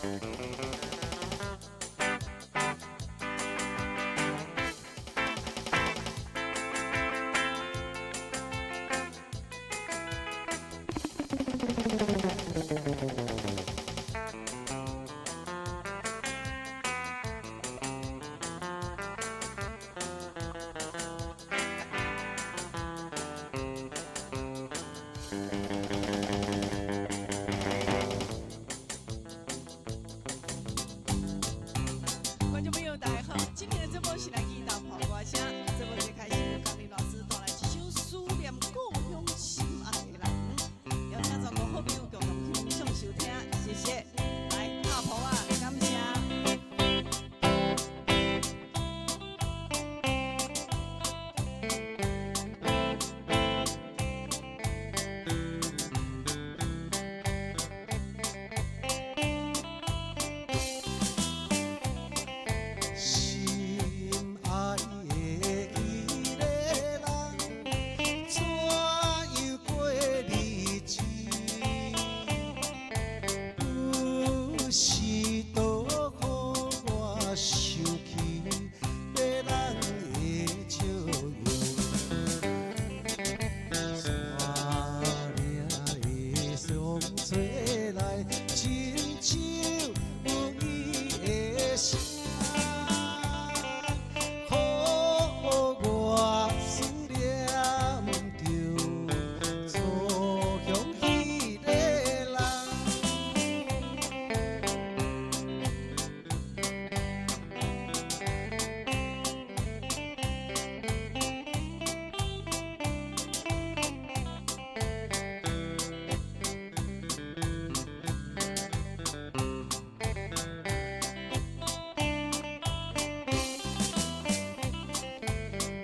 觀眾朋友，大家好！今天的節目是來去到跑歌聲，節目最開始由江林老師帶來這首《思念故鄉心愛的人》，邀請全國好朋友共同欣賞收聽，謝謝。來，拍鼓啊，感謝。心愛的彼个人，怎樣過日子？有時都予我想起迷人的笑容。山嶺的風吹來，親像有伊的聲。予我思念著故鄉彼个人。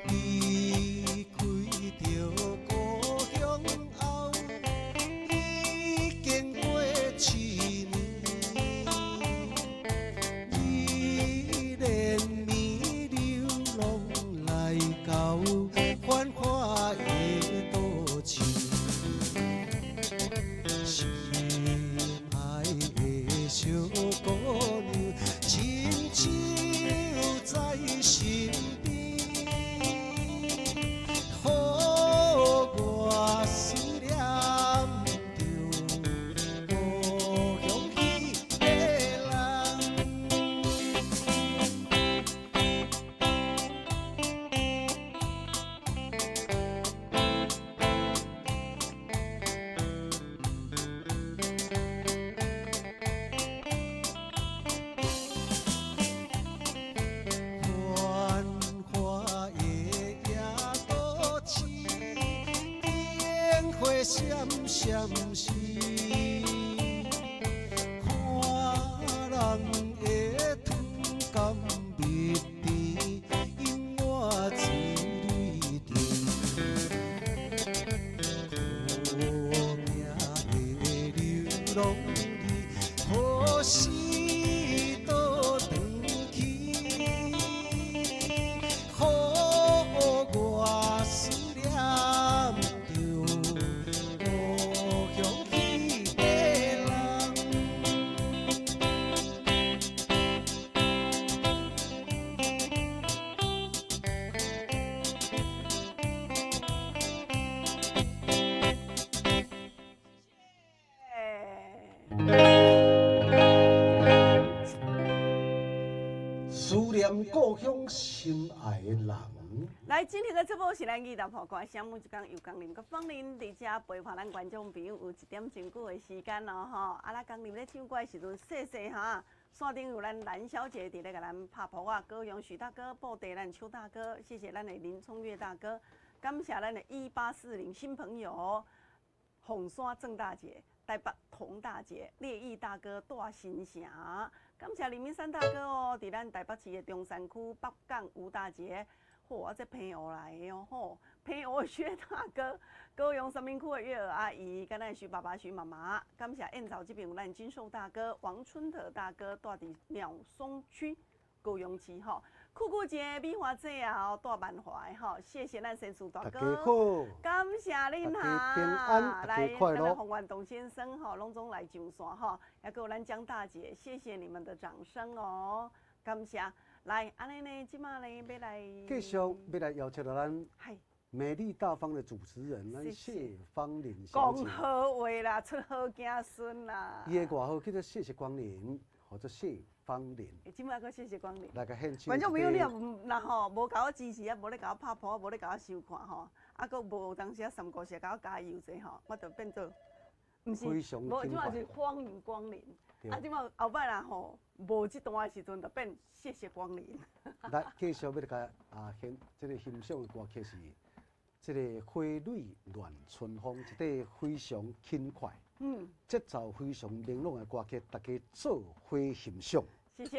離開著故鄉後，已經過7年，依然暝流浪來到繁華的都市。心愛的小姑娘，親像在身邊，予我思念著故鄉彼个人。繁華的夜都市，燈火閃閃時，看人的湯甘蜜甜，永遠水甜。苦命的流浪兒，何時倒轉去？予我思念著故鄉彼個人。思念故鄉心愛的人。來，今天的節目是咱語南破歌聲，每一工由江林佮芳玲佇遮陪伴咱觀眾朋友有一點鐘久的時間咯吼。啊，咱江林咧唱歌的時陣，細細哈，線頂有咱蘭小姐佇咧共咱拍噗仔，高雄許大哥、布袋咱邱大哥，謝謝咱的林聰月大哥，感謝咱的1840新朋友鳳山鄭大姐、台北童大姐、烈毅大哥大新城，感謝林明山大哥哦，佇咱台北市的中山區北港吳大姐。嚯，啊，這澎湖來的哦，吼，澎湖的薛大哥，高雄三民區的月兒阿姨，佮咱徐爸爸、徐媽媽，感謝燕巢這邊有咱金壽大哥、王春德大哥，蹛佇鳥松區高雄市吼，酷酷姐、美華姐啊，吼，帶萬華的吼，謝謝咱先生大大家哥。好，感謝恁大家平哈，安，大來家快樂。咱的洪元棟先生吼，攏總來上線吼，也閣有咱江大姐，謝謝你們的掌聲哦，感謝。來，按呢呢，這馬呢欲來繼續欲來邀請著咱係美麗大方的主持人，咱謝芳玲小姐。講好話啦，出好子孫啦。伊的外號叫做謝謝光臨，或者謝芳玲。這馬閣謝謝光臨。來共獻唱。觀眾朋友，你若若吼無共我支持，啊無咧共我拍噗，無咧共我收看吼，啊閣無有當時啊三姑時共我加油者吼，我就變做，毋是，非常無，這馬輕快是歡迎光臨。啊，這馬後擺啦吼，無這段的時陣就變謝謝光臨。來，繼續欲來共啊獻這個欣賞的歌曲是這個《花蕊亂春風》，一個非常輕快、節奏非常明朗的歌曲，大家做伙欣賞。謝謝。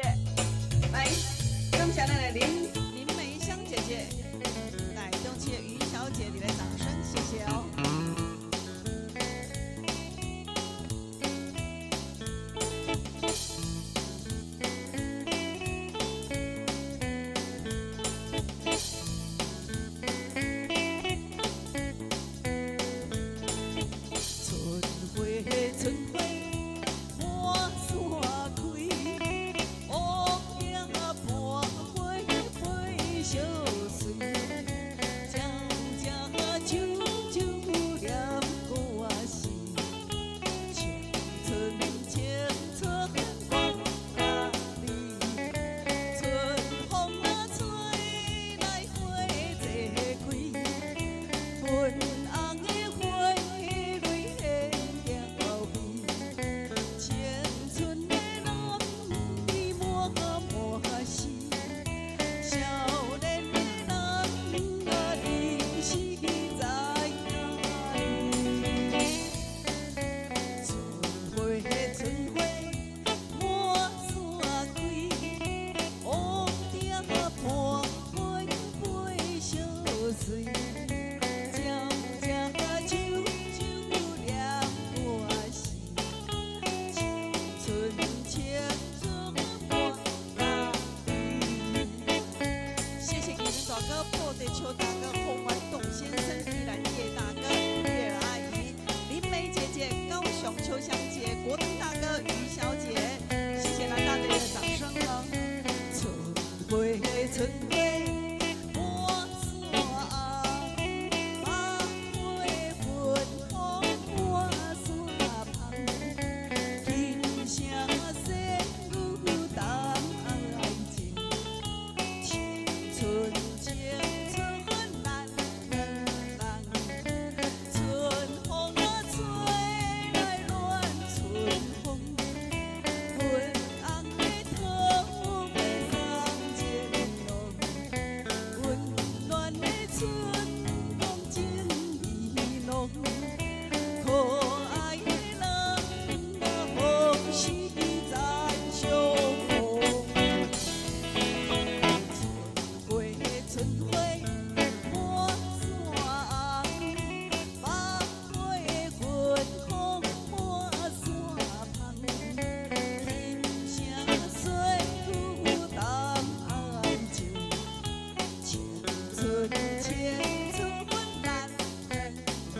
來，感謝咱的林林梅香姐姐，台中市的于小姐，你的掌聲，謝謝哦。春花，春花，滿山開，烏蝶伴花飛相隨，聲聲啾啾念歌詞，青春青春我佮你，春風啊吹來花齊開，粉紅的花蕊顯嬌美，青春的男兒滿滿心，少年的人啊，人生在哪里？春花春花滿山開，烏蝶伴花飛相隨，聲聲啾啾念歌詞，青春青春我佮你。謝謝宜蘭大哥、破地邱大哥、洪元棟先生、宜蘭葉大哥、月阿姨、林梅姐姐、高雄秋香姐、國東大哥、于小姐，謝謝藍大姐的掌聲哦。春花春花滿山紅，百花芬芳滿山芳，輕聲細語談愛情，青春青春咱兩人，春風啊吹來亂春風，粉紅的桃花送情郎，溫暖的春風情意濃，可愛的人啊，何時再相逢？春花春花滿山紅，百花芬芳滿山芳，輕聲細語談愛情，青春青春咱兩人。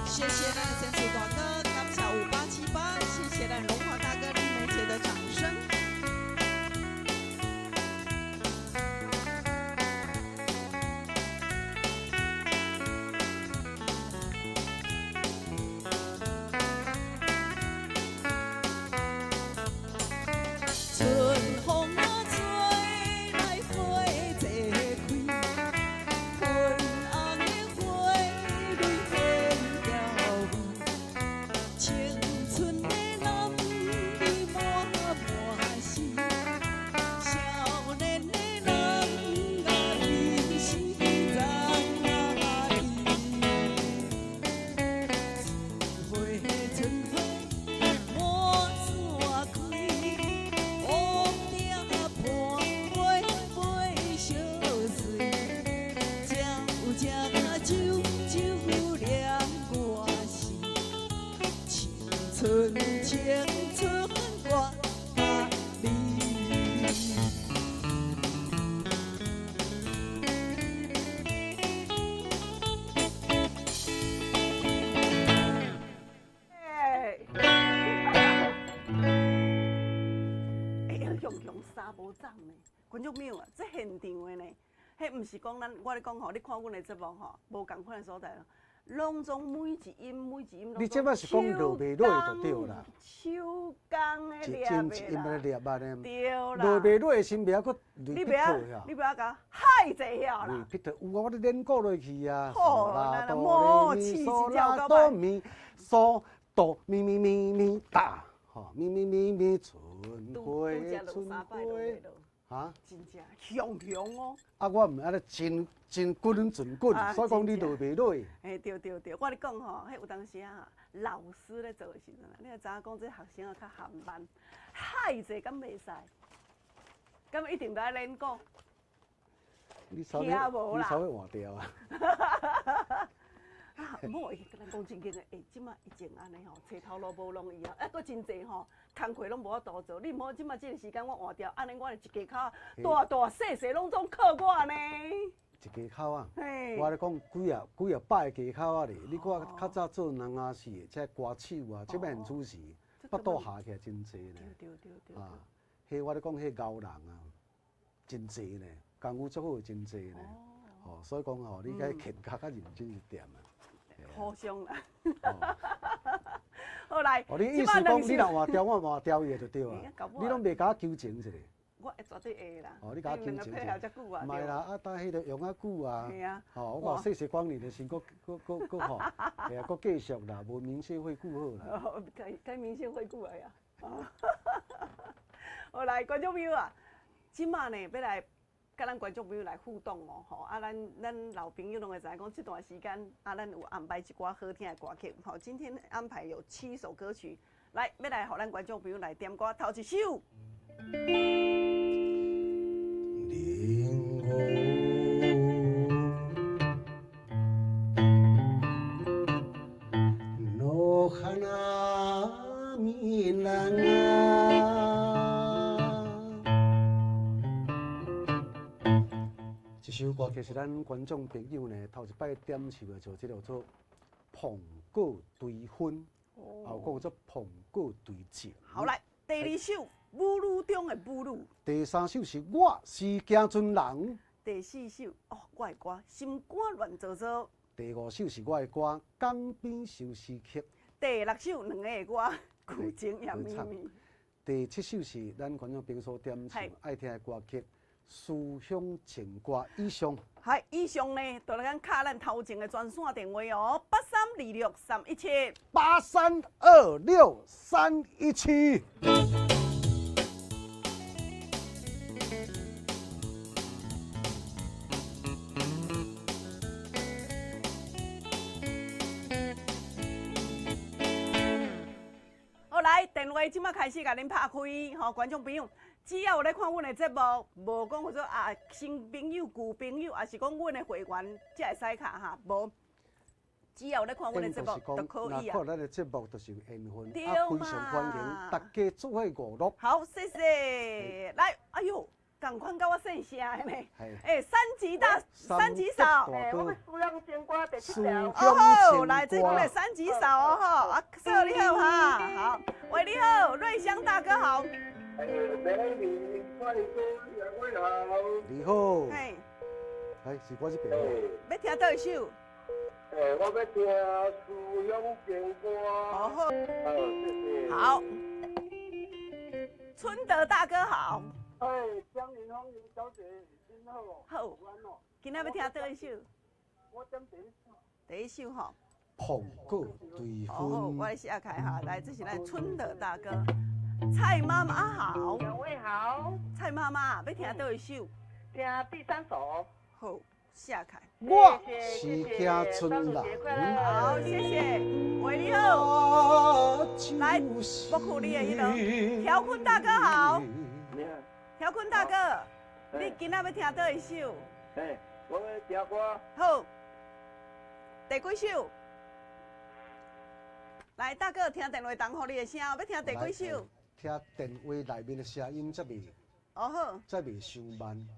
謝謝咱先生大哥，感謝5878，謝謝咱榮華大哥、麗梅姐的掌聲。春風啊吹來花齊開，粉紅的花蕊顯嬌美，青春的男兒滿滿心，少年的人啊，人生在哪里？春花春花滿山開，烏蝶伴花飛相隨，聲聲啾啾念歌詞，青春青春我佮你。呾無長呢，觀眾朋友啊，這現場的呢，彼毋是講咱，我咧講吼，你看阮的節目吼，無仝款的所在，攏總每一音每一音。你這擺是講落袂落就對啦。手工的捏的啦。捏按呢。對啦。落袂落的時，袂曉閣你袂曉，你袂曉共害者曉啦。撇脫有啊，我咧練鼓落去啊。好，來來，摸試一隻哆咪嗦哆咪咪咪咪哒，吼咪咪咪咪春花春花。哈？真正雄雄哦！啊，我毋按呢真真滾準滾，所以講你落袂落。嘿，對對對，我咧講吼，彼有當時啊，老師咧做的時陣啊，你若知影講這學生啊較含慢，害者敢袂使，敢一定著愛練鼓。你稍微你稍微換掉啊！啊，毋好，咱講正經的，欸，這馬疫情按呢吼，揣頭路無容易啊，啊，閣真濟吼，工課攏無法度做。你毋好這馬這個時間我換掉，按呢我一家口大大細細攏總靠我呢。一家口啊，我咧講幾啊幾啊百個家口啊咧，你看較早做人仔戲的，這歌手啊，這擺主持，腹肚下起來真濟呢。對對對。啊，彼我咧講彼熬人啊，真濟呢，功夫足好的真濟呢。哦，所以講吼，你該勤較較認真一點啊。互相啦，好來。哦，你意思講你若換調，我換調伊就對啊。你攏袂共我糾正一下。我會絕對會啦。哦，你共我糾正一下。毋是啦，啊，等彼個用較久啊。係啊。吼，我看細細光年的時，閣閣閣閣吼，係啊，閣繼續啦，無明星會久好啦。哦，該該明星會久啊呀。好來，觀眾朋友啊，這馬呢欲來。佮咱觀眾朋友來互動哦，吼啊，咱咱老朋友攏會知影講，這段時間啊，咱有安排一寡好聽的歌曲，吼，今天安排有七首歌曲，來，欲來予咱觀眾朋友來點歌，頭一首。這首歌其實咱觀眾朋友呢，頭一擺點唱的就這個叫做《捧過追婚》，也有講做《捧過追情》。好來，第二首《母女中的母女》。第三首是我是行船人。第四首哦，我的歌《心肝亂糟糟》。第五首是我的歌《江邊休息曲》。第六首兩個的歌《舊情也綿綿》。第七首是咱觀眾朋友所點唱愛聽的歌曲。思鄉情歌以上，係以上呢，就來咱敲咱頭前的專線電話哦，8326317，8326317。好，來，電話這馬開始共恁拍開，吼，觀眾朋友。只要有咧看阮的節目，無講叫做啊新朋友、舊朋友，抑是講阮的會員，才會使敲哈，無。只要有咧看阮的節目就可以啊。看咱的節目就是有緣分，啊，非常歡迎大家做伙娛樂。好，謝謝。來，哎喲，仝款佮我姓謝的呢。欸，三級大，三級嫂。欸，我欲思鄉情歌第七條。哦好，來，這個三級嫂哦吼，啊，嫂你好哈，好，喂你好，瑞香大哥好。欸，美女，快哥，兩位好。你好。嘿。哎，是我這邊。欲聽佗一首？欸，我欲聽思鄉情歌。好好。好，謝謝。好。春德大哥好。哎，江林芳林小姐，你好。好。今仔欲聽佗一首？我點第一首。第一首吼。捧過追婚。好，我來寫開哈，來，這是咱春德大哥。蔡媽媽好，兩位好。蔡媽媽，欲聽佗一首？聽第三首。好，寫開。我是行春人。好，謝謝。喂，你好。來，莫哭你的彼個。條坤大哥好。條坤大哥，你今仔欲聽佗一首？嘿，我欲聽歌。好。第幾首？來，大哥，聽電話筒予你的聲，欲聽第幾首？聽電話內面的聲音才袂，哦好，才袂傷慢。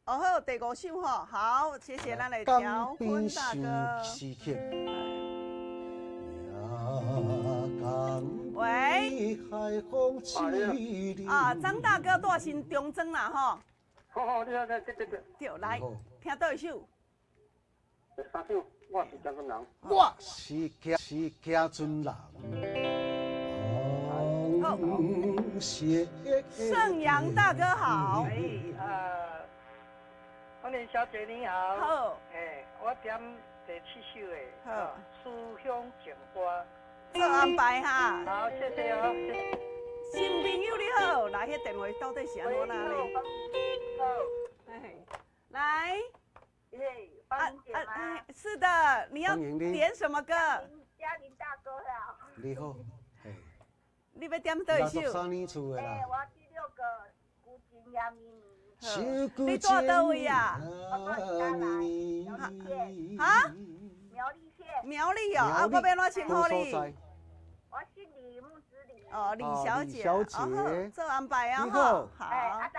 哦好，第五首吼，好，謝謝咱的條坤大哥。喂，啊，張大哥住新中莊啦吼。好好，你好，對對對。對，來，聽佗一首？第三首，我是行船人。我是行是行船人。好。盛陽大哥好。哎，芳玲小姐你好。好。哎，我點第七首的。好。思鄉情歌。做安排哈。好，謝謝哦。新朋友你好，來，彼電話到底是按怎咧？好。來。耶，芳玲姐嗎？是的，你要點什麼歌？嘉玲大哥啊。你好。你欲點佗一首？ 63年厝的啦。欸，我第六個孤情夜绵綿。你住佗位啊？我住嘉南，苗栗縣。哈？苗栗縣。苗栗哦，啊，我欲按怎稱呼你？我姓李，木子李。哦，李小姐。李小姐。哦，做安排啊，好。好。哎，啊，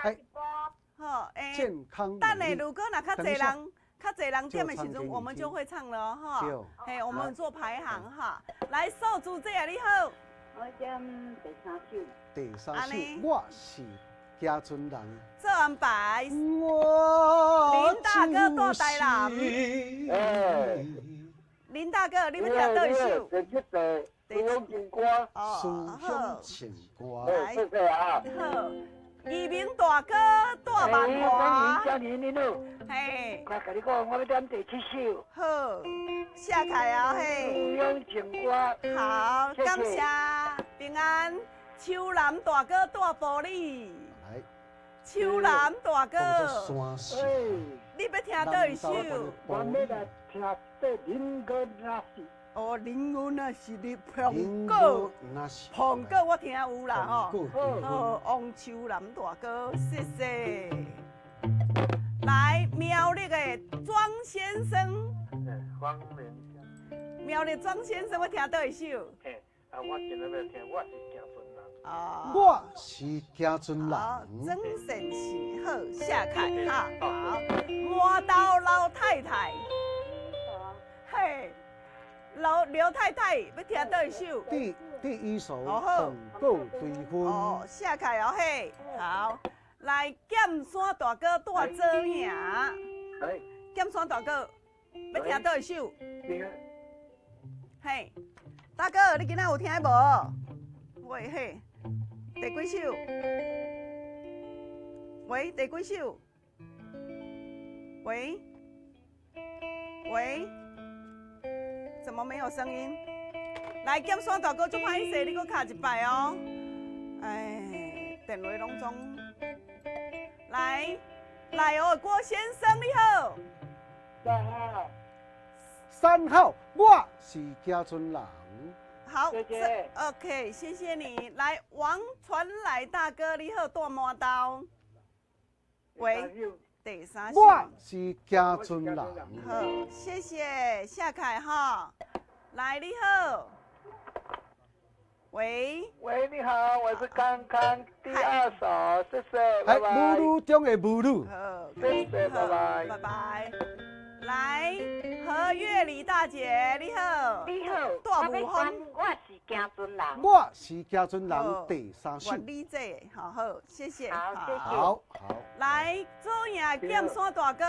好，欸。健康。等下，如果若較濟人，較濟人點的時陣，我們就會唱了哈。嘿，我們做排行哈。來，素珠姐你好。我點第三首。第三首，我是行船人。做安排。林大哥住台南。哎。林大哥，你欲聽佗一首？第七首，思鄉情歌。思鄉情歌。來，謝謝啊。好，移民大哥住萬華。嘉玲，你好。嘿。我共你講，我欲點第七首。好，寫起來啊嘿。思鄉情歌。好，感謝平安。秋南大哥住埔里。來。秋南大哥。你欲聽佗一首？我欲來聽這林哥那是。哦，林哥那是你蘋果，蘋果我聽有啦吼。好，王秋南大哥，謝謝。來，苗栗的莊先生。方明。苗栗莊先生，欲聽佗一首？嘿，啊，我今日欲聽，我是行船人。哦。我是行船人。好，曾善是好，謝凱哈，好。磨刀老太太。嘿。老劉太太欲聽佗一首？第一首。哦好。蘋果追婚。哦，寫起來哦嘿，好，來劍山大哥住左營。哎。劍山大哥欲聽佗一首？嘿，大哥，你今仔有聽無？喂嘿，第幾首？喂，第幾首？喂，喂。怎麼沒有聲音？來，劍山大哥，足歹勢，你閣敲一擺哦。哎，電話攏總。來，來哦，郭先生你好。三號。三號，我是行船人。好，謝謝。 OK，謝謝你。來，王傳來大哥你好，住麻豆。喂。第三首。我是行船人。好，謝謝謝凱哈。來，你好。喂。喂，你好，我是康康，第二首，謝謝，拜拜。母女中的母女。好，謝謝，拜拜。拜拜。來，何月麗大姐，你好。你好。大霧峰。我是行船人。我是行船人，第三首。我理解，好好，謝謝。好，謝謝。好好。來，左營劍山大哥，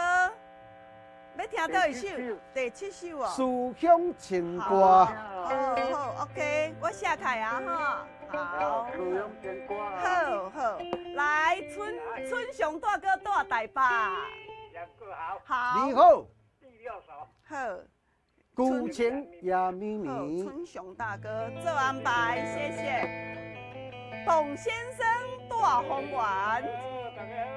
欲聽佗一首？第七首哦。思鄉情歌。好好，OK，我寫起來啊，哈。好。思鄉情歌。好好，來，春春雄大哥住台北。兩個好。好。你好。第六首。好。孤情夜绵綿。春雄大哥做安排，謝謝。董先生住豐原。大家好。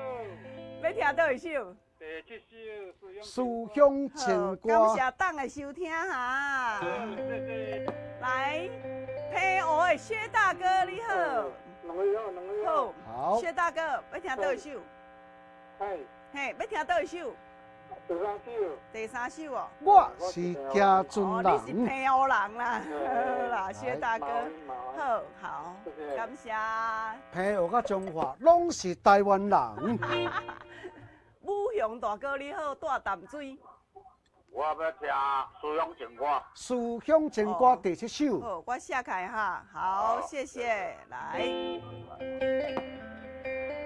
欲聽佗一首？第七首思鄉情歌。感謝董的收聽哈。來，澎湖的薛大哥你好。兩位好，兩位好。好。薛大哥，欲聽佗一首？嘿。嘿，欲聽佗一首？第三首。第三首哦。我是行船人。你是澎湖人啦，好啦，薛大哥，好好，感謝。澎湖佮彰化攏是台灣人。武雄大哥你好，住淡水。我欲聽思鄉情歌。思鄉情歌第七首。好，我寫開哈，好，謝謝，來，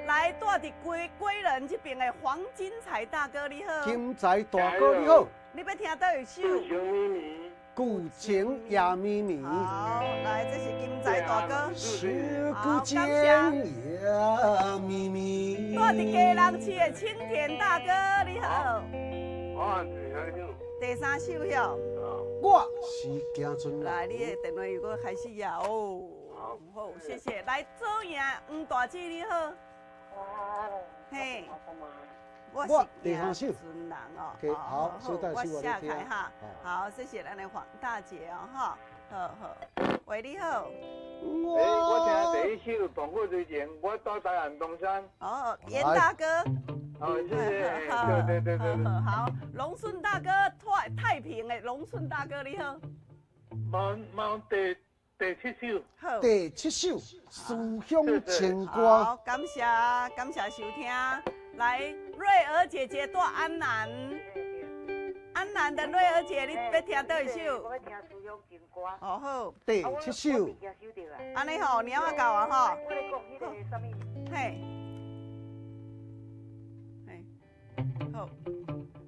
來，住佇歸歸仁這邊的黃金財大哥你好。金財大哥你好。你欲聽佗一首？舊情夜綿綿。好，來，這是金財大哥。是舊情夜綿綿。住佇基隆市的青田大哥你好。第三首哟。我是行船人。來，你的電話又閣開始啊！哦，好，謝謝。來，左營黃大姐你好。嘿。我是第三首。船人哦。好，我寫開哈。好，謝謝咱的黃大姐哦，哈。好好，喂，你好。欸，我聽第一首《同過之前》，我到台南東山。哦，嚴大哥。好，謝謝。對對對對。好，龍順大哥，太太平的龍順大哥你好。望望第七首。好。第七首《思鄉情歌》。好，感謝感謝收聽。來，瑞兒姐姐住安南。安南的瑞兒姐，你欲聽佗一首？我欲聽思鄉情歌。哦好。第七首。按呢吼，你仔到啊吼。我咧講彼個啥物？嘿。嘿。好。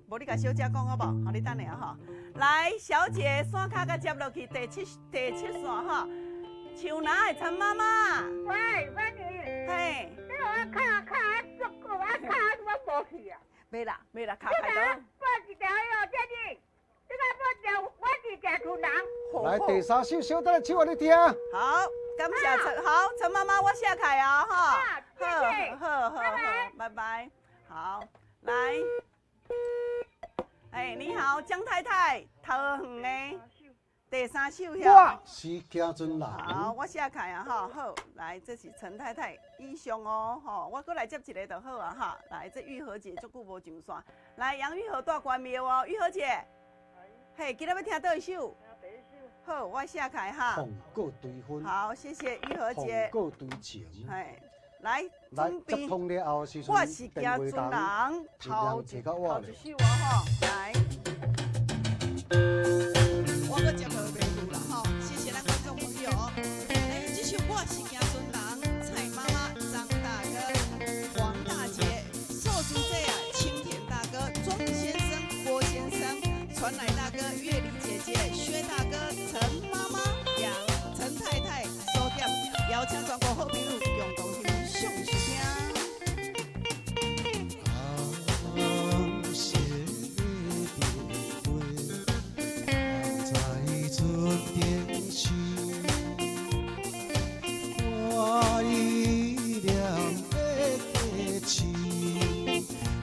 無你共小姐講好無？好，你等下吼。來，小姐，線跤共接落去，第七線吼。樹林的陳媽媽。喂，婉瑜。嘿。你予我敲敲足久，我敲我無去啊。袂啦，袂啦，敲開刀。播一條喲，這裡，這個播一條，我是食厝人。來，第三首，小等下唱予你聽。好，感謝陳，好，陳媽媽，我寫開啊，哈。謝謝。好好好，拜拜。好，來。哎，你好，江太太，桃園的第三首。我是行船人。好，我寫開啊，哈，好，來，這是陳太太以上哦，吼，我閣來接一个就好啊，哈，來，這玉和姐足久無上線，來，楊玉和住關廟哦，玉和姐，嘿，今仔欲聽佗一首？好，我寫開哈。鳳閣追婚。好，謝謝玉和姐。鳳閣追情。嘿，來，來接通了後，時我是行船人，頭一頭一首啊，吼，來。我閣接落袂赴啦，吼，謝謝咱觀眾朋友。哎，這首我是行船人，蔡媽媽、張大哥、黃大姐、素珠姐啊、青田大哥、莊先生、郭先生、傳來大哥、月麗姐姐、薛大哥、陳媽媽、楊陳太太、蘇點，邀請全國好朋友共同欣賞收聽。紅色的電話在船頂時，我依戀的過去，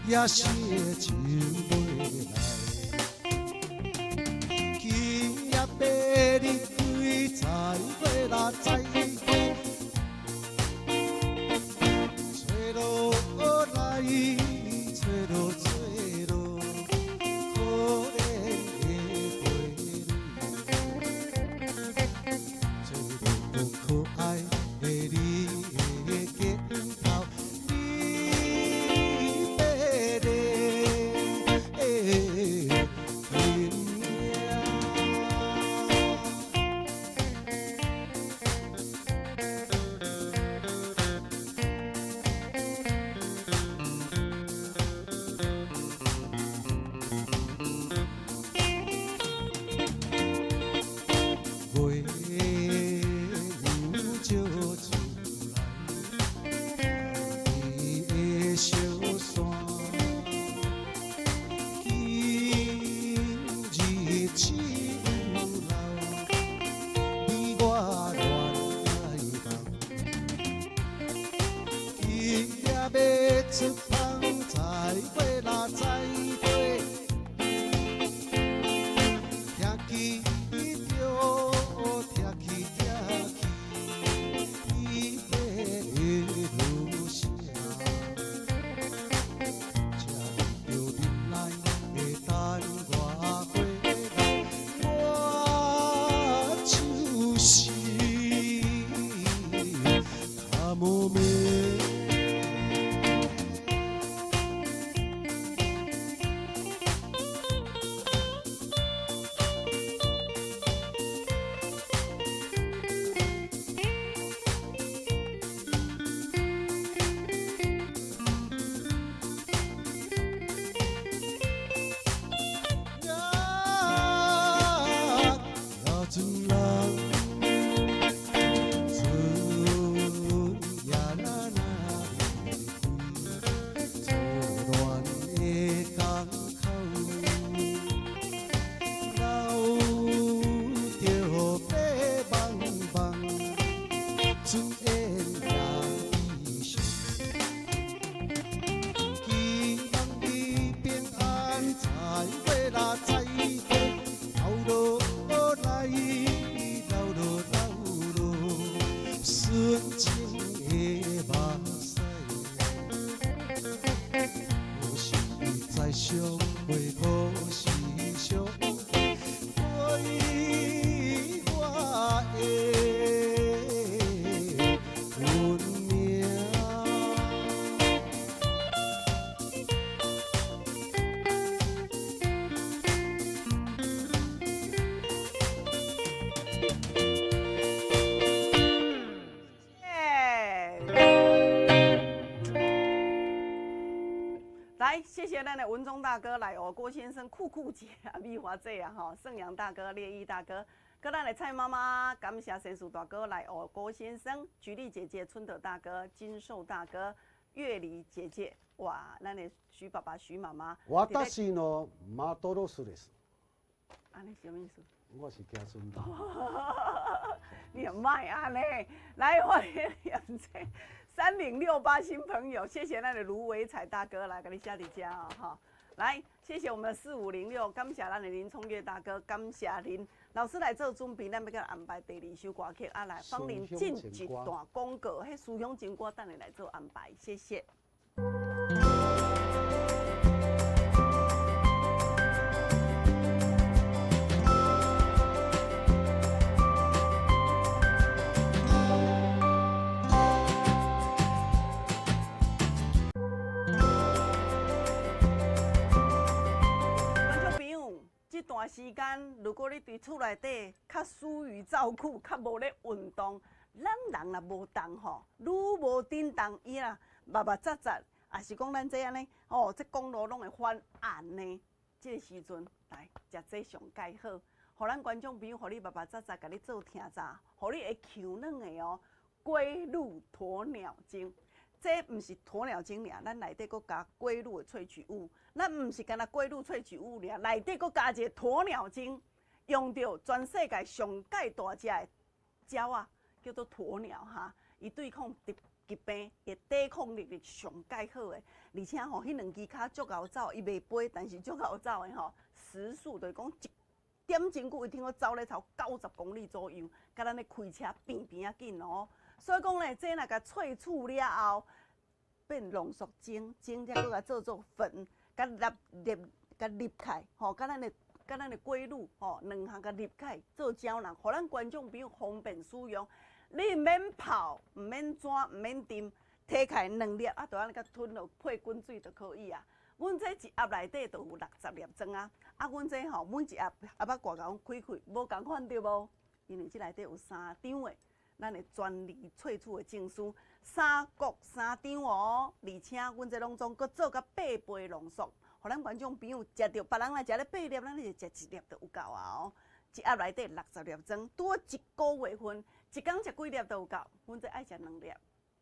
也是會情袂來。今夜白日開，再會啦，再會。吹落來，吹落吹落，可憐的花蕊，吹落可愛的你的肩頭，你白臉。来，谢谢咱的文忠大哥，来哦，郭先生、酷酷姐啊、美华姐啊，吼，盛阳大哥、烈毅大哥，阁咱的蔡妈妈，感谢神树大哥，来哦，郭先生、菊丽姐姐、春德大哥、金寿大哥、月梨姐姐，哇，咱的徐爸爸、徐妈妈。私のマトロスです。按呢啥物意思？我是子孙。你也莫按呢，来，我念这3068新朋友，谢谢咱的卢维彩大哥来给你写伫遮哦，哈，来，谢谢我们4506，感谢咱的林聪月大哥，感谢林老师来做准备，咱欲共安排第二首歌曲啊，来，芳玲进一段广告，彼思乡情歌等下来做安排，谢谢。这段时间，如果你伫厝内底较疏于照顾，较无咧运动，咱人若无动吼，愈无振动，伊啦密密扎扎，也是讲咱这按呢，吼，这公路拢会翻岸呢。这个时阵来食这上盖好，予咱观众朋友，予你密密扎扎，共你做听早，予你会强软的哦。龟鹿鸵鸟精。这毋是鸵鸟精尔，咱内底阁加龟鹿的萃取物。咱毋是干焦龟鹿萃取物尔，内底阁加一个鸵鸟精，用著全世界上盖大只的鸟仔，叫做鸵鸟哈。伊对抗疾疾病的抵抗力是上盖好的，而且吼，彼两支跤足𠢕走，伊袂飞，但是足𠢕走的吼，时速就是讲一点钟久，伊听讲走咧超90公里左右，佮咱咧开车变变仔紧哦。所以讲咧，这若共萃取了后，变浓缩精，精了阁共做做粉，共粒粒共入开，吼，佮咱的龟鹿吼，两项共入开做胶囊，予咱观众朋友方便使用。你毋免泡，毋免煮，毋免浸，提开两粒啊，就按呢共吞落配滚水就可以啊。阮这一盒内底就有60粒装啊，啊，阮这吼每一盒盒仔外口开开，无仝款对无？因为这内底有三张的。咱的专利萃取的证书，三国三张哦，而且阮这拢总阁做甲八倍浓缩，予咱观众朋友食著，别人来食咧八粒，咱就食一粒就有够啊哦。一盒内底60粒装，拄好一个月份，一工食几粒都有够。阮这爱食两粒，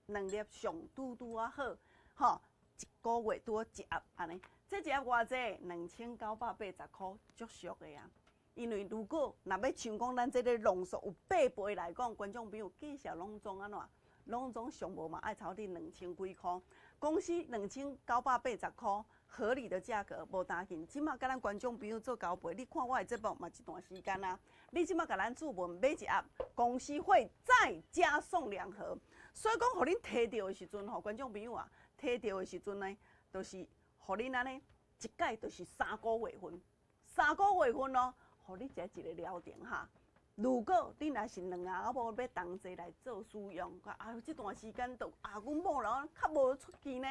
两粒上拄拄仔好，吼，一个月拄好一盒按呢。这一盒偌济？2980箍，足俗的啊。因为如果若欲像讲咱这个浓缩有八倍来讲，观众朋友计数拢总按怎？拢总上无嘛爱超伫两千几箍。公司2980箍，合理的价格无担心。这马共咱观众朋友做交配，你看我的节目嘛一段时间啊。你这马共咱注文买一盒，公司会再加送两盒。所以讲，予恁提著的时阵吼，观众朋友啊，提著的时阵呢，就是予恁按呢一盖就是三个月份，三个月份咯。予你食一个疗程哈。如果你若是两阿某欲同齐来做使用，啊，这段时间就啊，阮某人较无出去呢，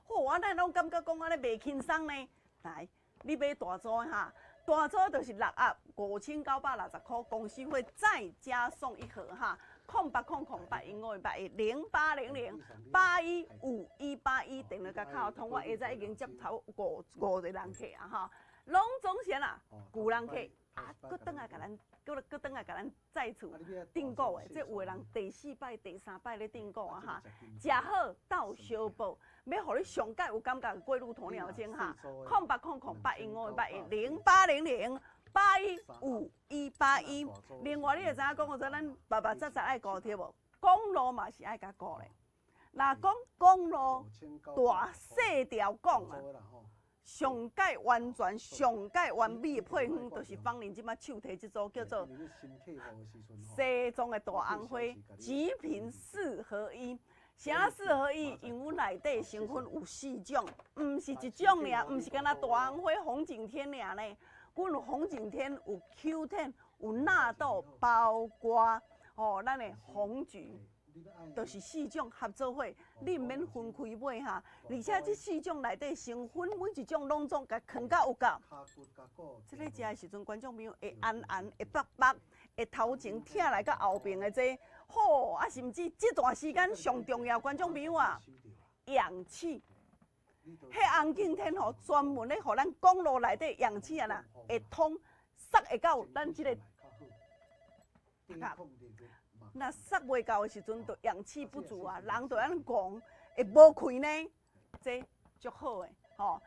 好，我咱拢感觉讲按呢袂轻松呢。来，你买大组的哈，大组就是六盒5960箍，公司会再加送一盒哈。0800 00800 815181，电话共敲通，我下早已经接头五五个人客啊哈，拢总是啦，旧人客。啊，阁转来共咱，阁阁转来共咱再次订购的，这有的人第四摆、第三摆咧订购啊哈，食好斗相报，欲予你上盖有感觉的龟鹿鸵鸟精哈，0800 8105 810800 815181。另外，你会知影讲，我说咱密密扎扎爱顾对无？公路嘛是爱共顾咧。若讲公路大细条讲啊。上盖完全、上盖完美的配方，就是芳玲这马手提这组叫做西藏的大红花极品四合一。啥四合一？因为阮内底成分有四种，毋是一种尔，毋是干焦大红花、红景天尔呢。阮有红景天，有 Q10，有纳豆，包括吼咱的红橘。就是四种合做伙，你毋免分开买哈。而且这四种内底成分，每一种拢总共囥甲有够。这个食的时阵，观众朋友会按按，会縛縛，会头前疼来到后爿的这好啊，甚至这段时间上重要，观众朋友啊，氧气。彼红景天吼，專門咧，予咱公路內底氧氣啊啦，會通塞會到咱這個。若塞袂夠的時陣，就氧氣不足啊，人就按呢戇，會無氣呢，這足好的吼。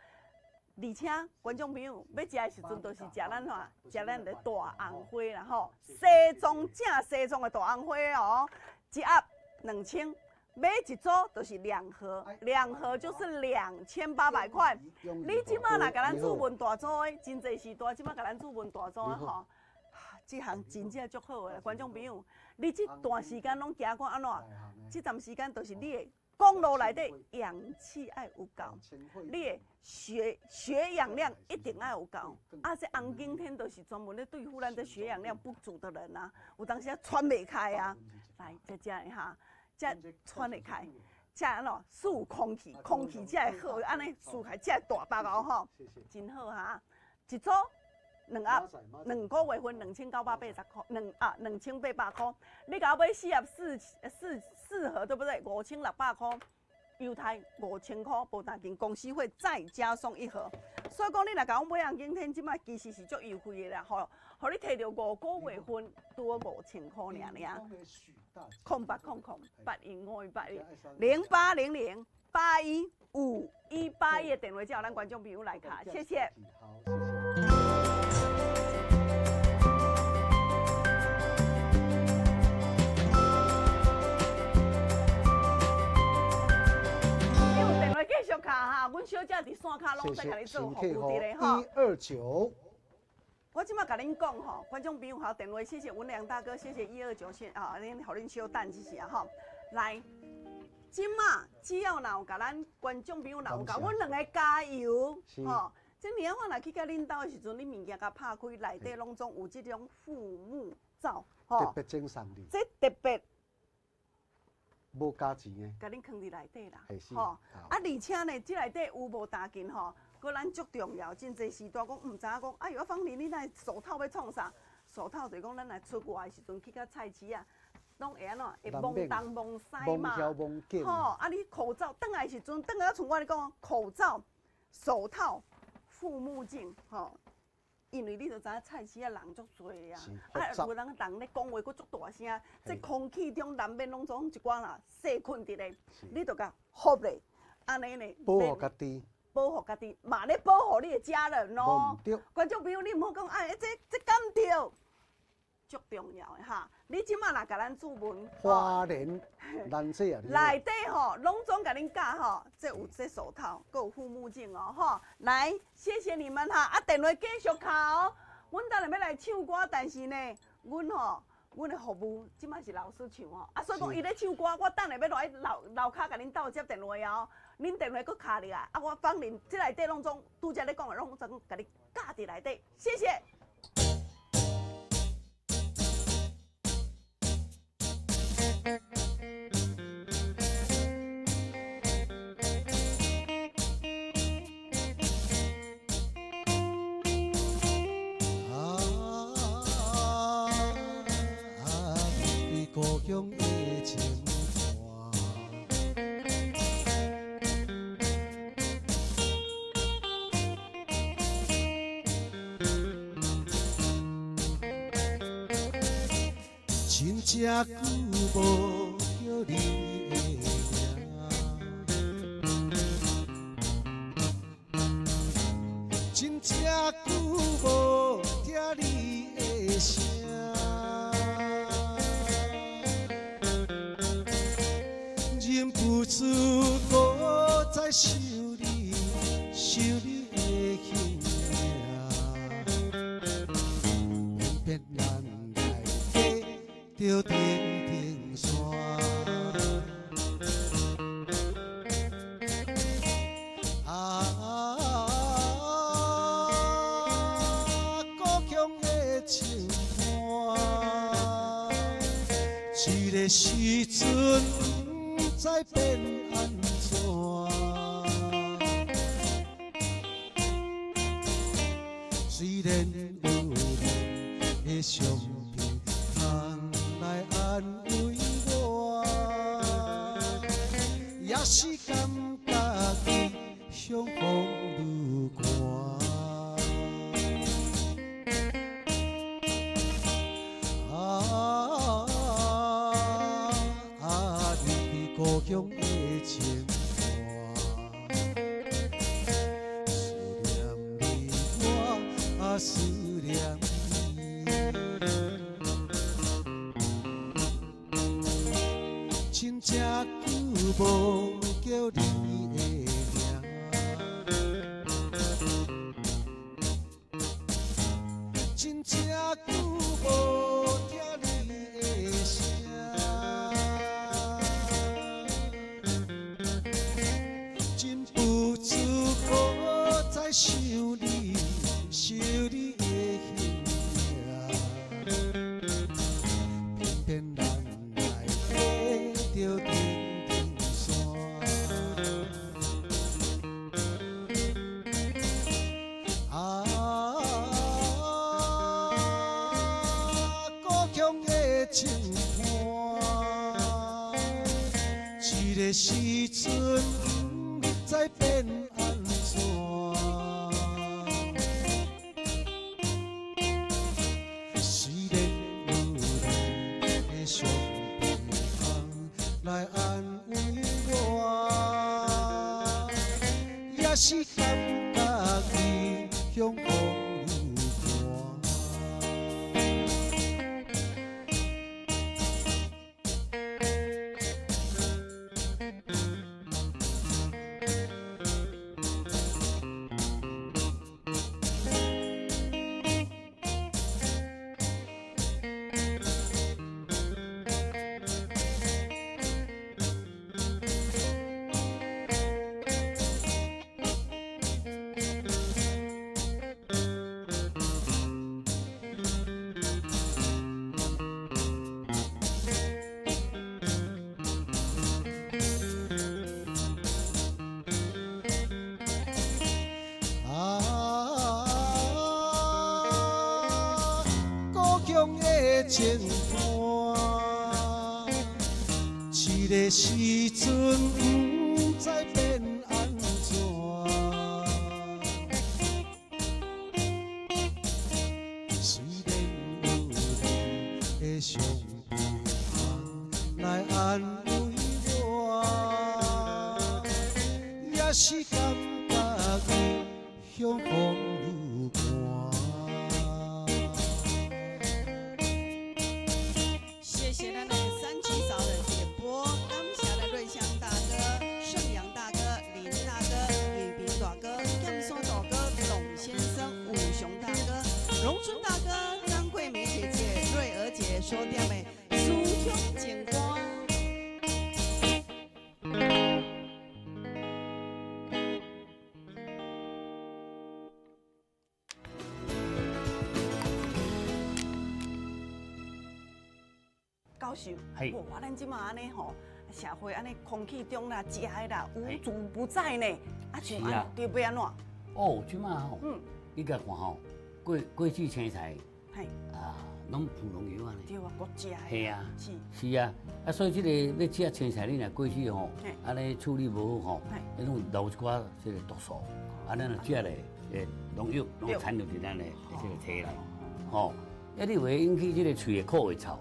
而且觀眾朋友欲食的時陣，就是食咱啥，食咱的大紅花啦吼。西藏正西藏的大紅花哦，一盒2000，買一組就是兩盒，兩盒就是2800塊。你這馬若共咱注文大組的，真濟時代這馬共咱注文大組的吼。這項真正足好的，觀眾朋友，你這段時間攏行過按怎？這段時間就是你的公路內底氧氣愛有夠，你的血氧量一定愛有夠。啊，這紅景天就是專門咧對付咱這血氧量不足的人啊，有當時啊喘袂開啊，來，這這的哈，這喘會開，這按怎輸空氣，空氣才會好，按呢輸開才會大包哦吼，真好哈，一組。兩盒，2個月份2980塊，2800塊。你共我買四盒四四四盒，對不對？5600塊，猶太5000塊，無單金公司會再加送一盒。所以講，你若共我買紅景天，這擺其實是足優惠的啦，吼，予你提著五個月份，拄好5000塊爾爾。0800 815181，0800815181的電話，才予咱觀眾朋友來敲，謝謝。有電話繼續敲哈，阮小姐佇線跤攏在共你做服務佇咧吼。129。我這馬共恁講吼，觀眾朋友好，電話謝謝文良大哥，謝謝129線啊，恁予恁小等一下吼。來，這馬只要若有共咱觀眾朋友若有共阮兩个加油吼。這年我若去到恁兜的時陣，恁物件共拍開，內底攏總有這種護目罩吼。特別贈送你。這特別。無加錢的。共恁囥佇內底啦，吼。啊，而且呢，這內底有無打金吼，閣咱足重要。真濟時段講毋知影講，哎喲，芳玲，你那手套欲創啥？手套就是講咱若出外的時陣去到菜市啊，攏會按怎？會摸東摸西嘛。吼，啊，你口罩轉來的時陣，轉來像我咧講，口罩、手套、護目鏡，吼。因為你就知影菜市仔人足濟啊，啊有人人咧講話閣足大聲，這空氣中難免攏總一寡啦細菌佇咧，你就共護咧，按呢呢。保護家己。保護家己，嘛咧保護你的家人哦。觀眾朋友，你毋好講哎，這這敢對？足重要的哈！你這馬若共咱注文，花蓮蘭姐啊，內底吼攏總共恁教吼，這有這手套，閣有護目鏡哦，吼！來，謝謝你們哈！啊，電話繼續敲哦。阮等下欲來唱歌，但是呢，阮吼，阮的服務這馬是老師唱吼，啊，所以講伊咧唱歌，我等下欲落去樓樓跤共恁鬥接電話哦。恁電話閣敲入來，啊，我放恁這內底攏總拄才咧講的攏總共你教佇內底，謝謝。啊，對故鄉的情伴。真正久無叫你的名，真正久無聽你的聲，忍不住閣再想你，想你的形影，偏偏咱來隔著重重山。啊，故鄉的情伴，這个時陣不知變按怎。雖然有恁的相片通來安慰我，也是感覺異鄉鄉風愈寒。啊啊！你伫故鄉的情歌，思念你我啊，思念你。真正久無叫你的名，真正久無聽你的聲，真不知閣再想你，想你的形影，偏偏咱來爬著天頂山。啊，故鄉的情伴，這个時陣不知變按怎。雖然有你的相陪伴來安慰我，也是感覺異鄉風愈寒。啊，故鄉的情伴，這个時陣不知變按怎。雖然有你的相陪伴來安慰我，也是感覺異鄉風愈寒。謝謝咱的三七嫂的點播，感謝咱瑞香大哥、盛陽大哥、林大哥、李平大哥、劍山大哥、董先生、武雄大哥、榮春大哥、張桂梅姐姐、瑞娥姐所點的思鄉情歌。教授，哇，咱這馬按呢吼，社會按呢空氣中啦、食的啦，無處不在呢。啊，像按對欲按怎？哦，這馬吼，你共看吼，過去青菜，啊，攏噴農藥按呢。對啊，國食的。係啊，是啊，啊，所以這個欲食青菜，你若過去吼，按呢處理無好吼，彼攏留一寡這個毒素，啊，咱若食咧，農藥攏殘留佇咱的這個體內，吼。啊，你會引起這個喙的苦味臭，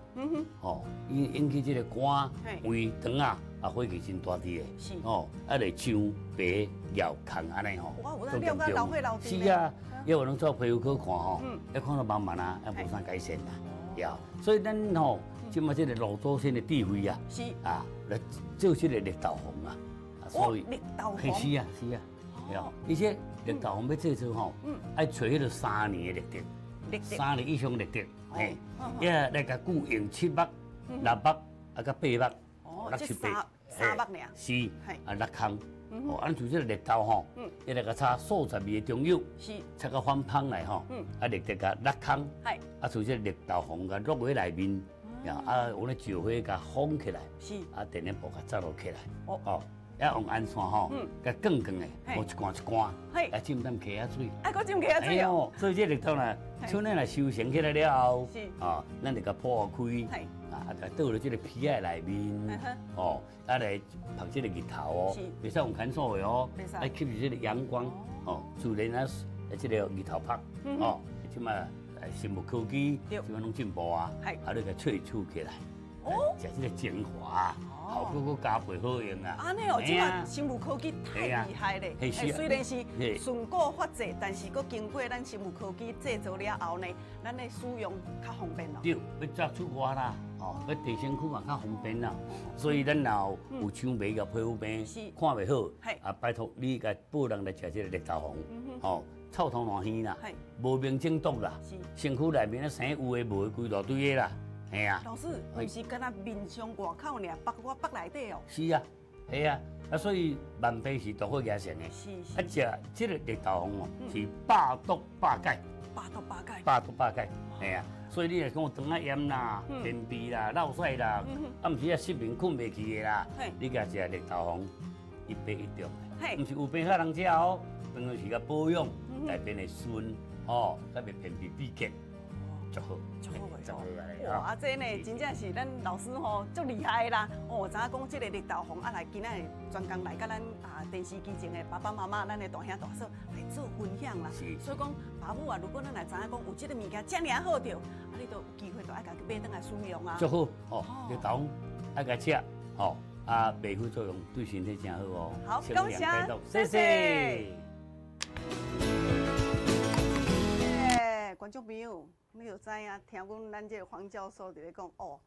吼，引起這個肝、胃、腸啊，啊，火氣真大滴的，吼，啊，會上白尿空按呢吼，是啊，要有攏做皮膚科看吼，一看到慢慢啊，啊，無啥改善啦，呀，所以咱吼，這馬這個老祖先的智慧啊，啊，來做這個綠豆黃啊，所以綠豆黃，是啊是啊，呀，而且綠豆黃欲製作吼，愛揣彼個3年的綠豆。3年以上綠豆，嘿，遐來共久用7目、6目，啊，佮8目，六七八，3目爾，是，啊，6空，哦，按像這個綠豆吼，伊來共炒數十味的中藥，炒甲反芳來吼，啊，綠豆共6空，啊，像這個綠豆黃共落喺內面，啊，用咧石火共封起來，啊，電熱布共紮落起來，哦。啊，用安線吼，共卷卷的，無一罐一罐，啊，浸點溪仔水，啊，閣浸溪仔水哦。所以這綠豆呢，像咱若收成起來了後，啊，咱就共剖開，啊，就倒落這个皮仔內面，哦，啊來曝這个日頭哦，袂使用牽手的哦，愛吸住這个陽光，哦，自然啊，這个日頭曝，哦，這馬生物科技，這馬攏進步啊，啊，你共萃取起來，哦，食這个精華，效果閣加倍好用啊！按呢哦，這馬生物科技太厲害咧！欸，雖然是順古法製，但是閣經過咱生物科技製造了後呢，咱的使用較方便咯。對，欲走出外啦，哦，欲提身軀嘛較方便啦。所以咱若有青眉佮皮膚病，看袂好，啊，拜託你共報人來食這个綠豆黃，吼，臭頭爛耳啦，無明症毒啦，身軀內面咧生有的無的規大堆的啦。嘿啊，老師，毋是干焦面上外口爾，腹我腹內底哦。是啊，係啊，啊所以萬病是毒火形成的。是是。啊，食這个綠豆黃哦，是百毒百解。百毒百解。百毒百解，嘿啊，所以你若講腸仔炎啦、便秘啦、落屎啦，啊毋是啊失眠睏袂去的啦，你共食綠豆黃，一發一中的。毋是有病才人食哦，當然是共保養，大便會順，吼，才袂便秘秘結。足好，足好的哦！哇，啊，這呢真正是咱老師吼足厲害啦！哦，知影講這个綠豆黃啊，來今仔日專工來佮咱啊電視機前的爸爸媽媽、咱的大兄大嫂來做分享啦。所以講，爸母啊，如果咱來知影講有這个物件遮爾好著，啊，你都有機會都愛共去買轉來使用啊。足好哦，綠豆黃愛共食吼，啊，袂副作用，對身體誠好哦。好，感謝，謝謝。觀眾朋友，你就知影，聽阮咱這个黃教授佇咧講，哦，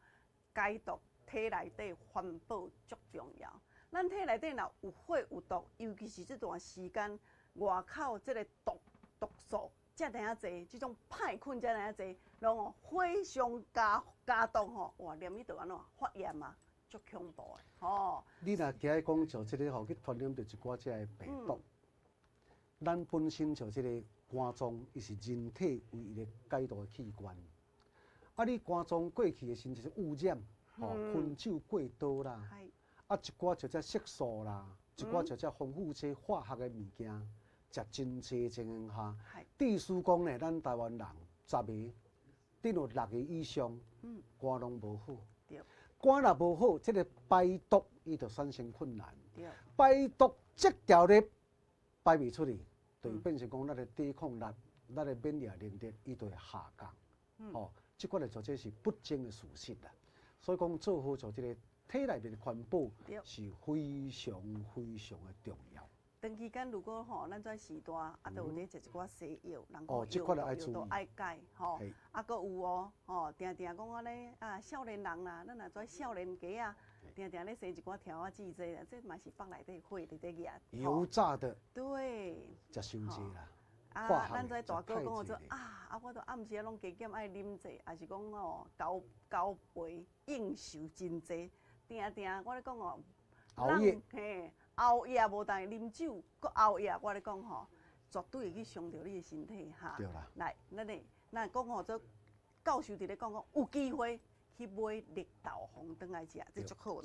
解毒體內底環保足重要。咱體內底若有火有毒，尤其是這段時間外口這个毒毒素遮爾仔濟，這種歹菌遮爾仔濟，攏哦火上加加毒吼，哇，連伊就按怎發炎啊，足恐怖的吼。你若今日講像這个吼，去傳染著一寡這个病毒，咱本身像這个。肝臟伊是人體唯一的解毒的器官。啊，你肝臟過去的時陣就是污染，吼，薰酒過多啦，啊，一寡就這色素啦，一寡就這防腐劑、化學的物件，食真濟情形下，意思講呢，咱台灣人十个，頂有六个以上，肝攏無好。肝若無好，這个排毒伊就產生困難。排毒這條咧排袂出去。就變成講，咱的抵抗力、咱的免疫能力，伊就會下降。吼，這款的做這是不爭的事實啦。所以講，做好做這个體內面的環保是非常非常的重要。長期間，如果吼咱這時代啊，都有咧食一寡西藥，人講藥藥都愛改吼，啊，閣有哦，吼，定定講按呢啊，少年人啦，咱若做少年家啊，定定咧生一寡條仔痣這啦，這嘛是腹內底火佇咧熱。油炸的。對。食傷濟啦。啊，咱這大哥講做啊，啊，我都暗時啊攏加減愛啉者，抑是講哦，交交陪應酬真濟，定定我咧講哦，熬夜。嘿，熬夜無但啉酒，閣熬夜，我咧講吼，絕對會去傷著你的身體哈。對啦。來，咱咧，咱講吼，做教授佇咧講講，有機會去買綠豆黃轉來食，這足好。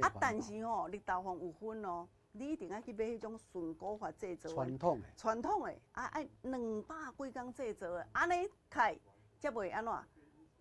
啊，但是吼，綠豆黃有分哦，你一定愛去買彼種純古法製造的。傳統的。傳統的，啊，愛兩百幾工製造的，按呢開才袂按怎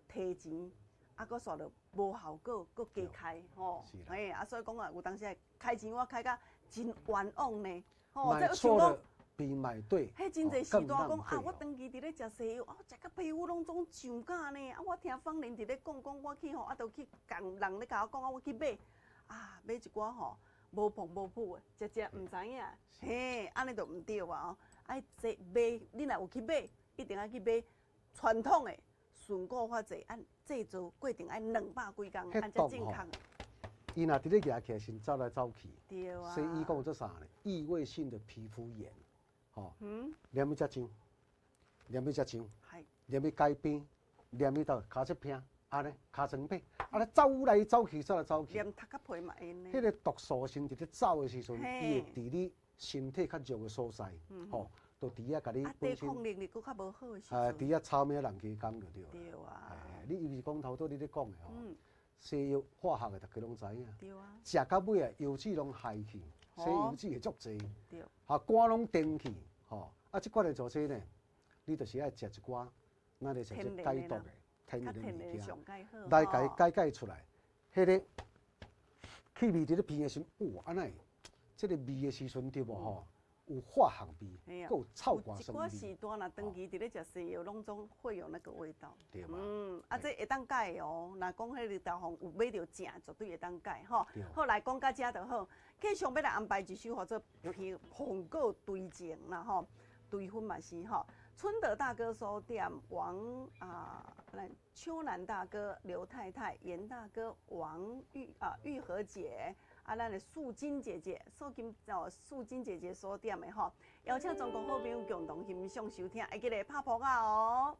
提錢，啊，閣煞落無效果，閣加開吼。嘿，啊，所以講啊，有當時開錢我開甲真冤枉呢。吼，買錯了比買對。彼真濟時段講啊，我長期佇咧食西藥，啊，我食甲皮膚攏總上假呢。啊，我聽芳玲佇咧講講，我去吼，啊，就去共人咧共我講啊，我去買，啊，買一寡吼無膨無泡的，食食毋知影，嘿，按呢就毋對啊哦。愛這買，你若有去買，一定愛去買傳統的純古法製，按製造過程愛兩百幾工，按才正確。伊若佇咧舉起來時，走來走去。對啊。西醫講做啥呢？異位性的皮膚炎，吼，連去遮上，連去遮上，連去街邊，連去到跤質片，按呢，尻川尾，按呢走來走去，走來走去。連頭殼皮嘛會呢。彼个毒素先佇咧走的時陣，伊會佇你身體較弱的所在，吼，就佇遐共你本身。抵抗能力閣較無好的時陣。啊，佇遐炒咩人加工就對啦。對啊。你尤其講頭拄你咧講的吼。西藥化學的，大家攏知影。對啊。食到尾啊，油脂攏害去，西油脂會足濟。對。哈，肝攏定去，吼，啊，這款的做這呢，你就是愛食一寡，咱咧食這解毒的、天然的物件，来共伊解解出来，彼个气味伫咧闻的时阵，哇，按呢，这个味的时阵对无吼？有化学味，阁有臭寒酸味。一寡时段若长期伫咧食西药，拢总会有那个味道。对嘛？嗯，啊，这会当改的哦。若讲彼个豆腐有买著正，绝对会当改吼。好，来讲到遮就好。继续欲来安排一首号做《红果堆情》啦吼，堆粉嘛是吼。春德大哥所点，王啊，来秋兰大哥、刘太太、严大哥、王玉啊玉和姐。啊，咱的素金姐姐，素金哦，素金姐姐所点的吼，邀请全国好朋友共同欣赏收听，会记得拍噗仔哦。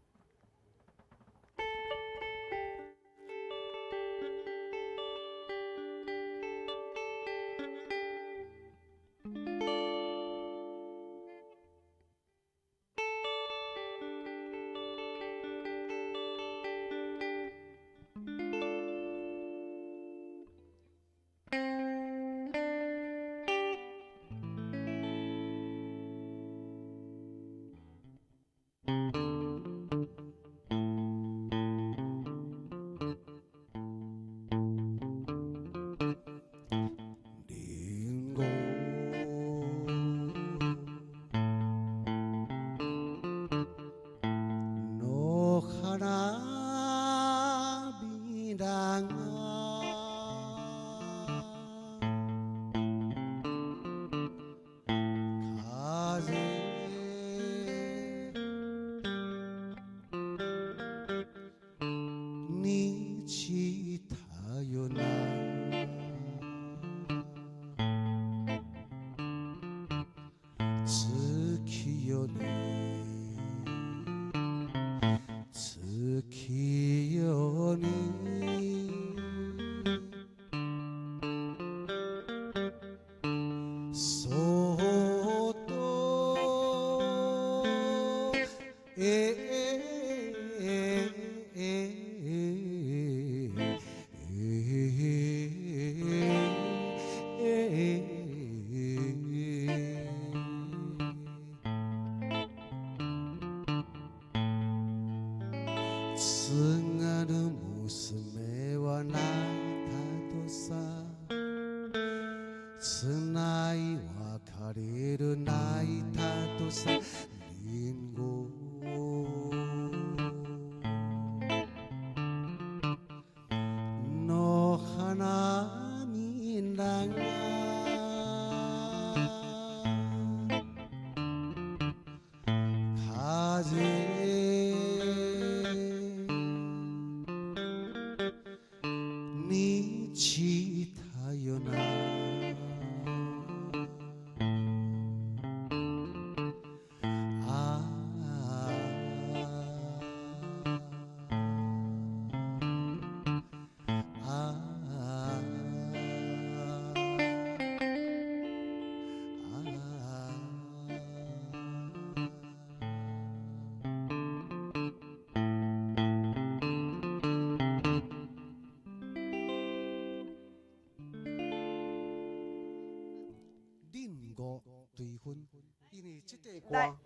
歌，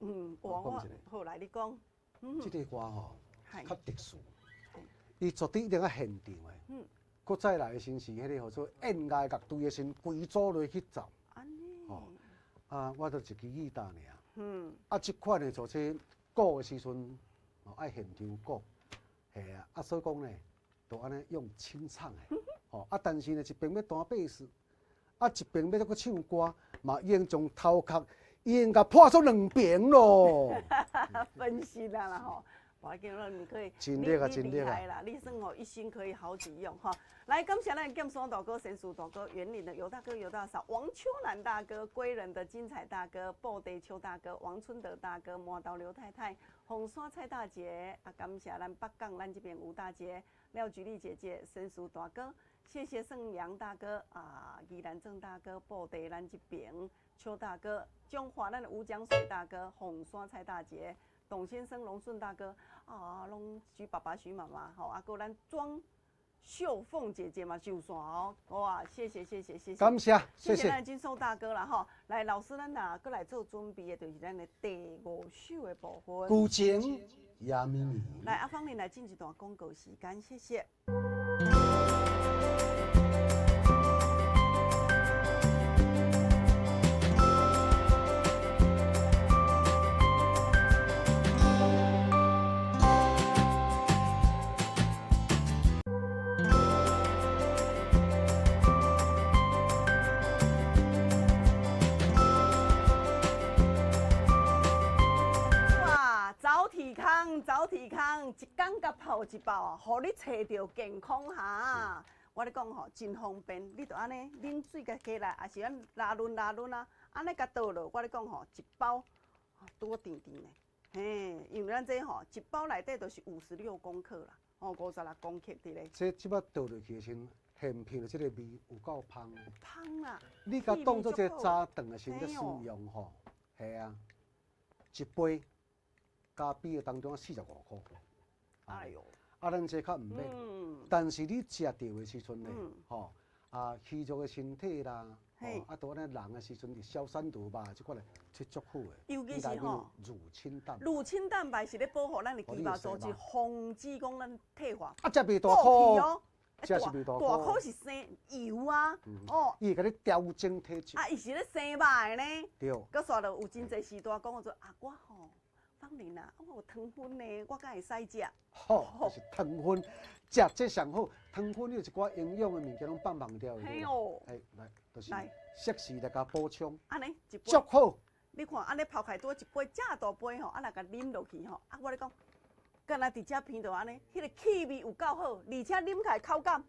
嗯，我好来你讲，这个歌吼较特殊，伊绝对一定爱现场的。嗯，阁再来的时是彼个号做宴乐乐队的时，规组落去奏。吼，啊，我就一支吉他尔。嗯，啊，这款的做这鼓的时阵，哦，爱现场鼓，嘿啊，啊，所以讲呢，就按呢用清唱的，吼，啊，但是呢，一边欲弹贝斯，啊，一边欲阁唱歌，嘛已经将头壳。已经共破做两边咯，分析啦啦吼，我跟你说，你可以，真叻啊，真叻啊！啦，你算吼一心可以好几用哈。来，感谢咱剑山大哥、神树大哥、员林的尤大哥、尤大嫂、王秋兰大哥、归仁的精彩大哥、布袋邱大哥、王春德大哥、磨刀刘太太、红山蔡大姐啊，感谢咱北港咱这边吴大姐、廖菊丽姐姐、神树大哥，谢谢盛阳大哥啊，宜兰郑大哥、布袋咱这边。邱大哥，中华咱的吴江水大哥，红山蔡大姐，董先生、龙顺大哥，啊，拢徐爸爸、徐妈妈，吼，啊，阁咱庄秀凤姐姐嘛，上线哦，哇，谢谢谢谢谢谢，感谢谢谢咱金寿大哥啦吼，来老师，咱若阁来做准备的，就是咱的第五首的部分。旧情野咪咪。來，阿芳，你來進一段廣告時間，謝謝。哇，走铁空，走铁空，一工共泡一包啊，予你揣著健康哈。我咧讲吼，真方便，你就按呢冷水共加来，抑是按拉润拉润啊，按呢共倒落。我咧讲吼，一包拄甜甜的，嘿，因为咱这吼一包内底就是56公克啦，吼56公克伫咧。这这摆倒落去的时阵，现片的这个味有够芳的。芳啦！你共当做这个早顿的时阵使用吼，系啊，一杯咖啡的当中45块。哎哟，啊，咱这较毋免，但是你食著的时阵呢，吼啊，虚弱的身体啦，吼啊，都按呢人的时阵，消散毒吧，这款咧，这足好的。尤其是吼，乳清蛋白。乳清蛋白是咧保护咱的肌肉组织，防止讲咱退化。啊，食袂大颗，食是袂大颗。大颗是生油啊，哦。伊会共你调整体质。啊，伊是咧生肉的呢。对。阁煞落有真济时代讲做啊，我吼。芳玲啊，我有糖分呢，我敢会使食？好，就是糖分，食这上好。糖分你有一寡营养的物件拢放放掉的。嘿哦。哎，来，就是适时来共补充。按呢一杯。足好。你看，按呢泡开拄一杯遮大杯吼，啊，若共啉落去吼，啊，我咧讲，敢若伫遮闻著按呢，彼个气味有够好，而且啉起来口感。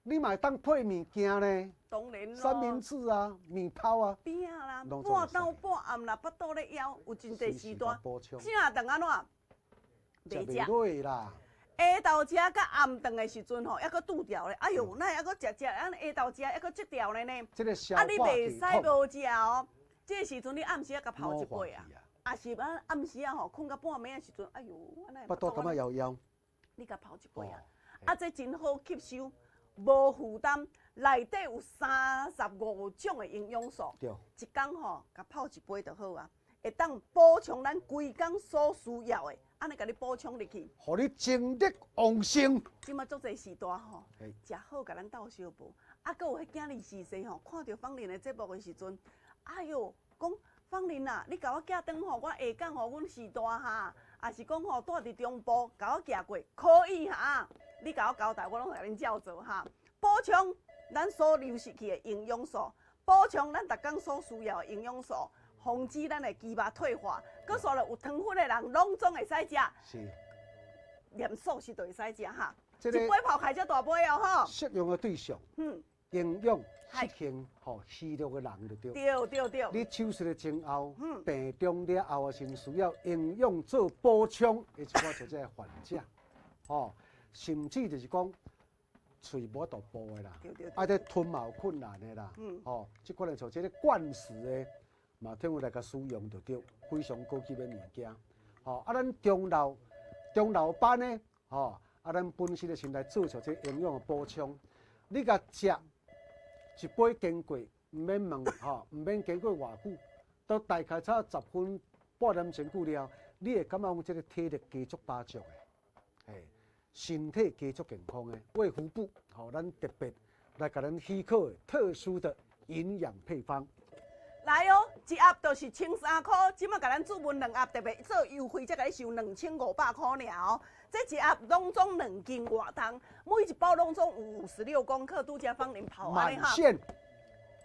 你嘛会当配物件呢？当然咯。三明治啊，面包啊。饼啦，半昼半暗啦，腹肚咧枵，有真济时段，正顿按怎？袂食。袂啦。下昼食佮暗顿的时阵吼，犹阁拄著咧。哎哟，哪会犹阁食食？按下昼食犹阁积掉咧呢？这个消化啊，你袂使无食哦。这个时阵你暗时仔共泡一杯啊，抑是按暗时仔吼，睏到半暝的时阵，哎哟，按呢？腹肚感觉枵枵。你共泡一杯啊？啊，这真好吸收。无负担，内底有35种的营养素，一工吼，共泡一杯就好啊，会当补充咱规工所需要的，按呢共你补充入去，予你精力旺盛。这马足济时代吼，食好共咱斗相报，啊，阁有彼囝儿时势吼，看著芳玲的节目的时阵，哎哟，讲芳玲啊，你共我寄转吼，我下港予阮序大哈，抑是讲吼，住伫中部，共我寄过，可以哈。你共我交代，我拢会共恁照做哈。补充咱所流失去的营养素，补充咱逐工所需要的营养素，防止咱的肌肉退化。阁煞落有糖分的人，拢总会使食。是。连素食都会使食哈。一杯泡开遮大杯哦吼。适用的对象，营养失衡吼虚弱的人就对。对对对。你手术的前后，病中了后的时阵需要营养做补充的一寡做这个患者，吼。甚至就是讲，喙无法度哺的啦，啊，这吞嘛有困难的啦，吼，这款的像这个灌食的，嘛，通有来共使用就对，非常高级的物件，吼，啊，咱中老中老班呢，吼，啊，咱本身的先来做出这营养的补充，你共食一杯经过，毋免问，吼，毋免经过偌久，都大概差10分半点钟久了，你会感觉讲这个体力加足饱足的，嘿。身体加足健康的，卫福部吼，咱特别来共咱许可的特殊的营养配方。来哦，一盒就是1300块，这马共咱注文2盒特别做优惠，才共你收2500块尔哦。这一盒拢总2斤外重，每一包拢总有56公克，拄才芳玲泡按呢哈。满线。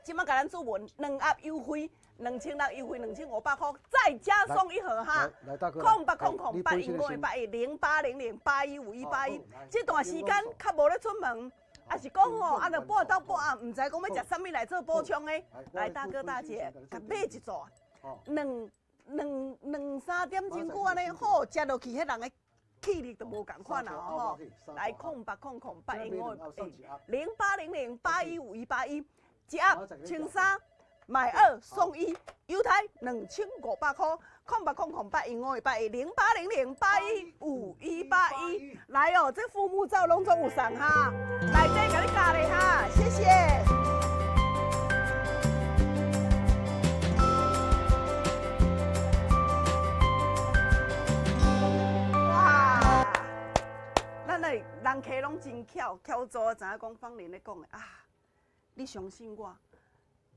这马共咱注文2盒优惠，2600优惠2500块，再加送一盒哈。来大哥。 08008151810800815181。这段时间较无咧出门，抑是讲吼，啊，若半昼半暗，毋知讲欲食啥物来做补充的。来，大哥大姐，共买一组，两两两三点钟久按呢，好食落去，彼人的气力就无仝款啦吼。来，080081510800815181。一盒1300，买2送1，犹太2500块，08008151810800815181，来哦，这父母照拢总有送哈，来这共你教咧哈，谢谢。人客攏真巧，巧做知影講芳玲咧講的啊，你相信我，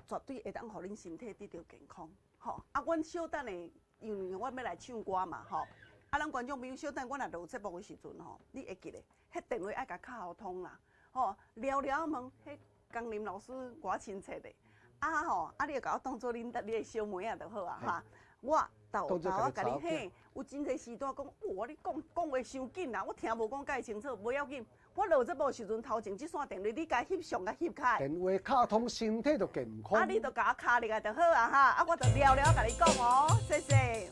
絕對會當予恁身體得著健康，吼！啊，阮小等下，因為阮欲來唱歌嘛，吼！啊，咱觀眾朋友小等，阮若落節目的時陣吼，你會記得，彼電話愛共敲通啦，吼！聊聊問，彼江林老師偌親切的，啊吼，啊你就共我當做恁你的小妹仔就好啊，哈！我豆豆我共你嘿，有真濟時段講，哇！你講講話傷緊啦，我聽無講介清楚，無要緊。我落節目時陣，頭前這線電話，你共翕相共翕開。電話敲通，身體就健康。啊，你就共我敲入來就好啊哈！啊，我就聊聊共你講哦，謝謝。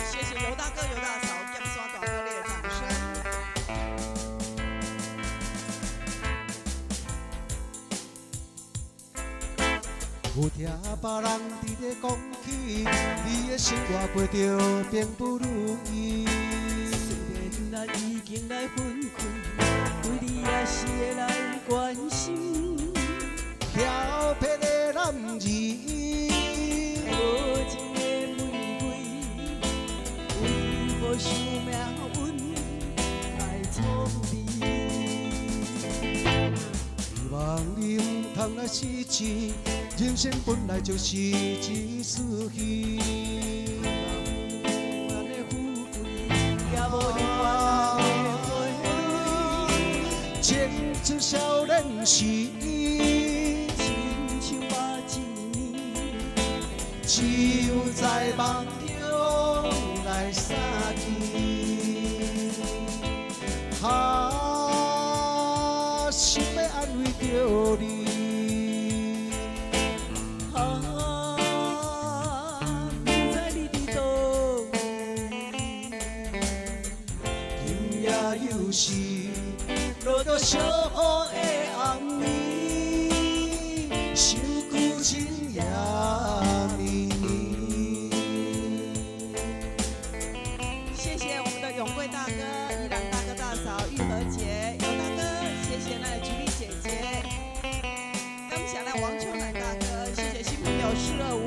謝謝尤大哥、尤大嫂、劍山大哥你的掌聲。有聽別人佇咧講起，你的生活過著並不如意。雖然咱已經來分開，對你也是會來關心。調皮的男兒，無情的玫瑰，為何想命運來創你？希望你毋通來失志，人生本來就是一出戲。無咱的富貴，也無永遠的花蕊。青春少年時，親像目一暝，只有在夢中來相見。啊，想欲安慰著你。啊，不知你佇佗位。今夜又是落著小雨的暗暝，想舊情也绵绵。謝謝我們的永貴大哥、宜蘭大哥大嫂、玉和姐、尤大哥，謝謝咱的菊麗姐姐，感謝咱王秋蘭大哥，謝謝新朋友四二五。